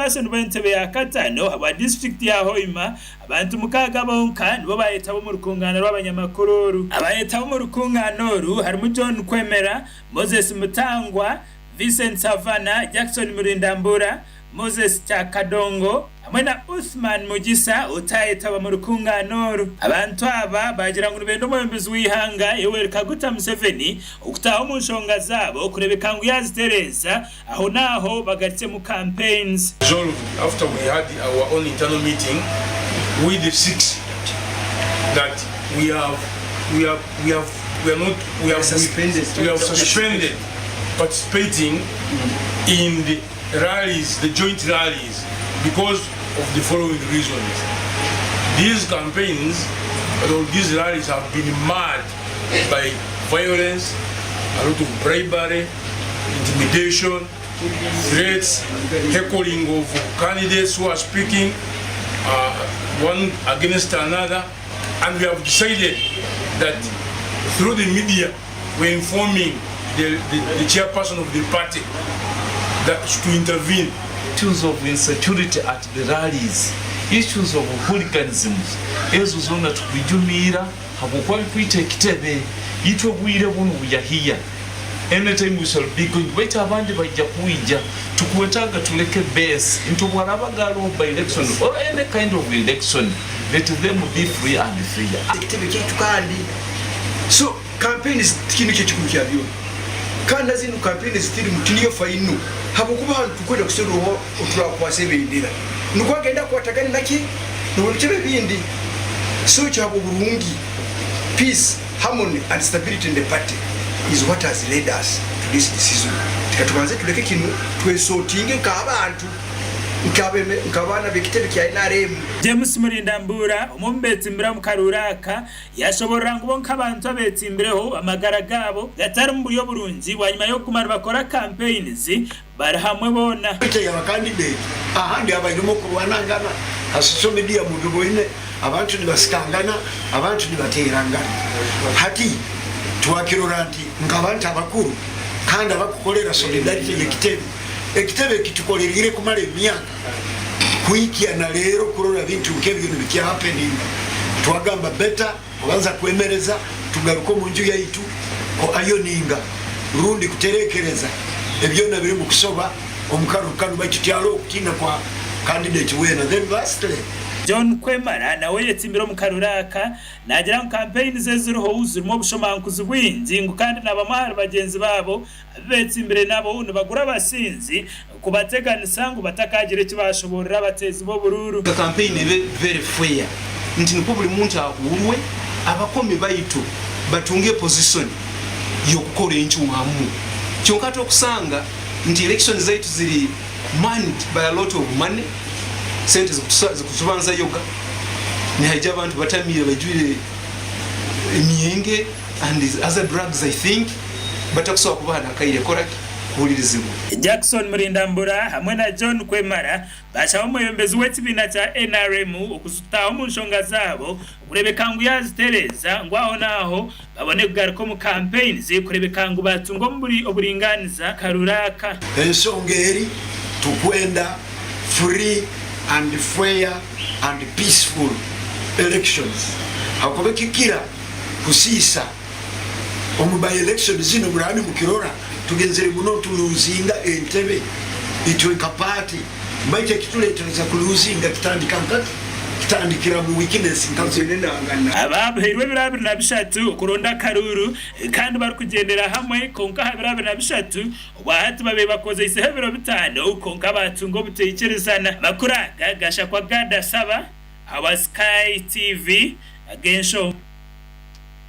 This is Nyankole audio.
chairperson w'entebe ya katano ahabwa disiturikiti ya Hoima, abantu mukaaga bonka nibo bayetaba omu rukungaana rw'abanyamakuru oru. Abayetaba omu rukungaana oru harimu John Kwemera, Moses Mutangwa, Vincent Savana, Jackson Murindambura, Moses Kyakadongo hamwe na Uthman Mugisa otayetaba mu rukungaana oru. Abantu aba baagira ngu nibenda omwebembezi w'eihanga Yoweri Kaguta Museveni okutaaha omu nshonga zaabo kureebeka ngu yaazitereeza aho n'aho bagarutsemu campaigns. Resolved after we had our own internal meeting with the 6 that we have we have we have we are not we have we have suspended participating in the rallies, the joint rallies, because of the following reasons. These campaigns or these rallies have been marred by violence, a lot of bribery, intimidation, threats, heckling of candidates who are speaking one against another, and we have decided that through the media we're informing the, the, the chairperson of the party that to intervene. Issues of insecurity at the rallies, issues of hooliganism, ezo zoona tukubijumiira habwokuba bikwita ekitebe. Itwe obwire bunu buyahiya. Anytime we shall be going baitu abandi baija kwija. Tukwetaaga tuleke base nti obwarabaga aroho by election or any kind of election let them be free and fair. Ekitebe kyaitu kandi so campaigns tikintu nikyo kikuru kya byona kandi na zinu campaigns ezitirimu tiniyo final habwokuba hanu tukwenda kuserra oha oturakwasa ebendera nukwo agende akwatagane naki nobutebe ebindi so ekyo habwoburungi peace harmony and stability in the party is what has led us to this decision katubanze tuleke kinu twesotinge nk'abantu nk'abaana b'ekitebe kya nrm. James Murindambuura, omwe omu beetsimbire omu karuuru aka, Yashoborora ngu bo nk'abantu abetsimbireho amagara gaabo gatari mu buryo burungi bwanyima y'okuguma nibakora campaigns bari hamwe boona. Party ya bakandidate ahandi habairemu okurwanangana ha social media mubiboine abantu nibasikangana abantu nibaterangana hati twakirora nti nkabantu abakuru kandi abakukorera solidarity yekitebe ekitebe ekitukolerire kumara emyaka Kuhikya na leero kurora bintu nk'ebyo nibikya happeninga, twagamba better kubanza kwemereza tugaruke omu nju yaitu ku ironinga rundi kuterekereza ebyona ebirimu kusoba omu karuru kanu baitu tiharoho kutiina kwa candidate weena. Then lastly. John Kwemara nawe oyetsimbire omu karuru aka naagira ngu kampeyini ze eziriho zirimu obushomankuzi bwingi ngu kandi na bamwe ahari bagyenzi baabo Abu beetsimbire nabo nibagura abasinzi kubateganisa ngu batakaagira eki baashoboorora abateezi b'oburuuru. Kampeyini ebe very fair nti nikwo buri muntu ahuurwe, abakomi baitu batunge position y'okukora encwamu. Kyonka hati okusanga nti elections zaitu ziri manned by a lot of money, sente zikutubanzayoga, nihaija abantu batamiire baijwire emyenge and other drugs I think. Batakusobola kubaha n'akaire koraki kuhulirizibwa. Jackson Murindambura hamwe na John Kwemara bashaba omwebembezi w'ekibiina kya NRM okuzitaaha omu nshonga zaabo kureebeka ngu yaazitereeza ngu aho n'aho babone kugaruka omu campaigns kureebeka ngu baatunga oburingaaniza akaruru aka. Ensonga eri tukwenda free and fair and peaceful elections ahakuba ekikira kusiisa Omu by election zinu muraba nimukirora tugenzere muno tuluzinga entebe itwe nka party baitu ekituletereza kuluzinga kitandika nkaki kitandikira mu weakness nka zinu. Aba bahairwe ebiro 23 okuronda akaruuru kandi barikugyendera hamwe kwonka aha biro 23 obwahati babaire bakozeiseho ebiro bitaano kwonka batunga obutaikirizana. Amakuru aga gashakwa Gad Asaba ahabwa Sky TV ag'enshonga.